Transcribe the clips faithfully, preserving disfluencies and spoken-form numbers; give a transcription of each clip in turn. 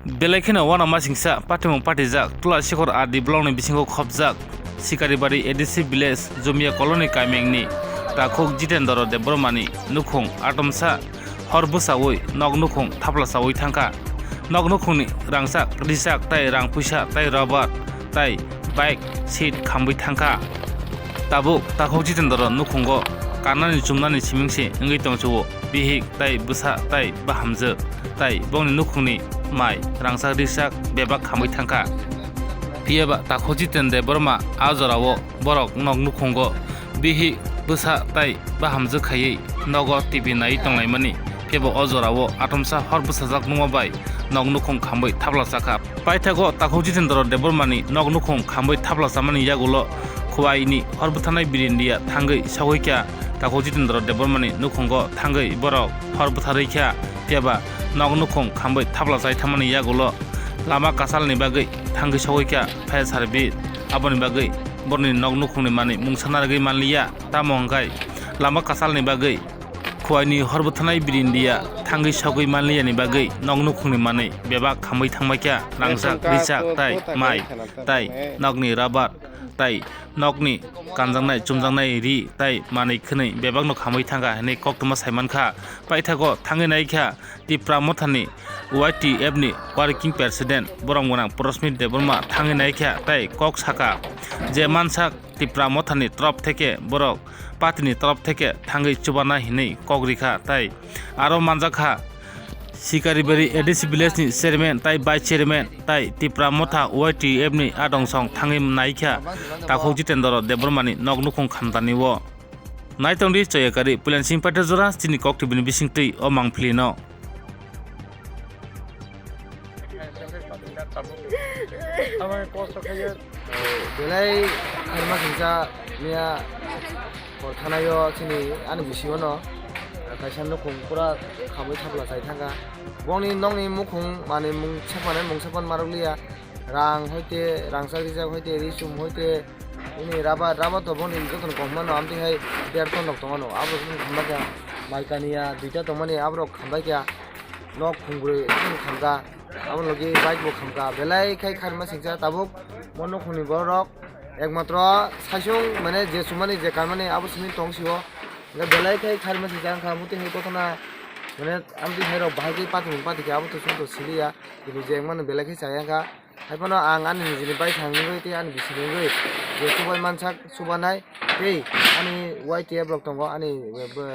Belai kheno uanama singsa patimung patijak Tulasikhor R D block ni bisingo khopjak Sikaribari A D C village Jumia colony kaimengni takhuk Jitendra Debbarmani nukhung atomsa hor bwsaui nok nukhung thaplasaui thangkha. Nok nukhungni rangchak, richak tei rang puisa tei rubber tei bike seat khamwi thangkha. Tabuk takhuk Jitendra nukhungo kannani chumnani simingse wngwi tongchio. Bihik tei bwsa tei bahamjwk tei bongni nukhungni mai rangchak richak bebak khamwi thangkha. Phiyaba takhuk Jiten Debbarma a jorao borok nok nukhungo bihik bwsa tei bahamjwk khaiwi nogo T V naiwi tonglaimani. Phiyaba o jorao atomsa hor bwsajak nungma bai nok nukhung khamwi thaplachakha. Paithago takhuk Jitendra Debbarmani nok nukhung khamwi thaplachamani yagulo Khuaini hor bwtharnai Birindia thangwi sogwi kha. Takhuk Jitendra Debbarmani nukhungo thangwi borok hor bwtharwi kha, phiyaba nok nukhung khamwi thaplachai thangmani yagulo lama kasalni bagwi thangwi sogwi kha fire service. Aboni bagwi borokni nok nukhungni manwi mungsa narwgwi manliya, tamo hwnkhe lama kasalni bagwi Khuaini hor bwtharnai Birindia thangwi sogwi manliyani bagwi nok nukhungni manwi bebak khamwi thangbaikha. Rangchak, richak tei mai tei nokni rubber tei nokni kanjaknai chumjaknai ri tei manwi khwnwi bebakno khamwi thangkha hinwi koktwma saimankha. Paithago thangwi naikha Tipra Mothani Y T F ni working president borom gwnang Prosmit Debbarma thangwi naikha tei kok sakha je mansak Tipra Mothani torop theke borok partyni torop theke thangwi chubana hinwi kok rikha tei aro manjakha Sikaribari A D C village ni chairman tei vice chairman tei Tipra Motha Y T F ni adongsong thangwi naikha takhuk Jitendra Debbarmani nok nukhung khamtani o. Naitongdi Choyakari Puilansing Paithajora chini kok T V ni bisingtwi o mangpili no. Belai khairma singsa miya hor thanaio chini ani bisingo no kaisa nukhung pura khamwi thapla chai thangkha. Bongni nokni mukhung manwi mung sakmani mung sakmani marwkliya. Rang hoite, rangchak rijak hoite, risum hoite, ini rubber, rubber to boni jotono kok mano, amtwi hai der ton rok tongmano, abo jotono khambaikha, mai kaniya duita tongmani, aborok khambaikha, nok khungbrwi jotono khamkha, abo logi bike bo khamkha, belai khai kharma singcha tabuk, bo nukhungni borok, ekmatro saisung mane je sumani je kanmani abo simi tong sio, belai khai kharma singcha wngkha, amtwi hai kothona, mane amtwi hai rok bahai khe patimung patikha, abo to chwng to siliya, tini je wngmano belai khe chaya wngkha. Haiphano ang ani nijini bai thangwi tei ani bisingni wngwi je chubai mansak chubanai tei ani Y T F rok tongo, ani, eh, bo-,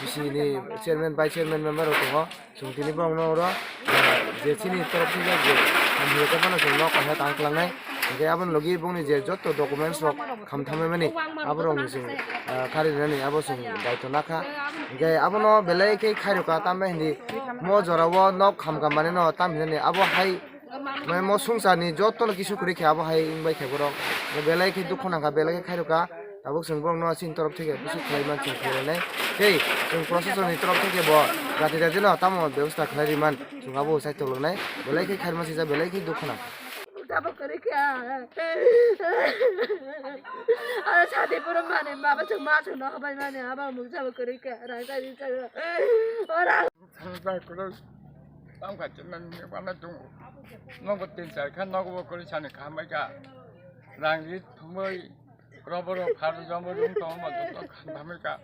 bisini chairman, vice chairman member rok tongo. Chwng tini borokno oro, eh, je chini torop thangwi je hamhilka phano chwng nok kaisa tang klangnai. Hinkhe aboni logi bongni je jotto documents rok khamthamwi mani aborokni chwng, eh, kharinani abo chwng daitw nakha. Hinkhe abono belai khe khairokha tambai hindi mo jorao nok khamkha manino tam hinani abo hai Mane mo sungsarni jotono kisu kwrwi khe abo hai wngbai khe borok. Belai khe dukhu nangkha, belai khe khairokha. Tabuk chwng borokno chini torop theke bwswk khlai man chwng khlai lainai. Tei chwng proshasonni torop theke bo jati jatino tamo bebosta khlai rwi man chwng abo sai toloknai. Belai khe khairma sijak, belai khe dukhu nangkha. Mung sabo kwrwi kha. Aro sadi puro mani baba chwng ma chwngno hobai mani abo mung sabo kwrwi kha. Rang sai ri chwng. Ora. Thangbai kwrwi tamo kha chwngno nini wana tongo. Nogo tin char kha nogo bo kwrwi sani khambai kha. Rang ri thumwi rubber rok phar jambwi rung tongo ma joto khambai kha.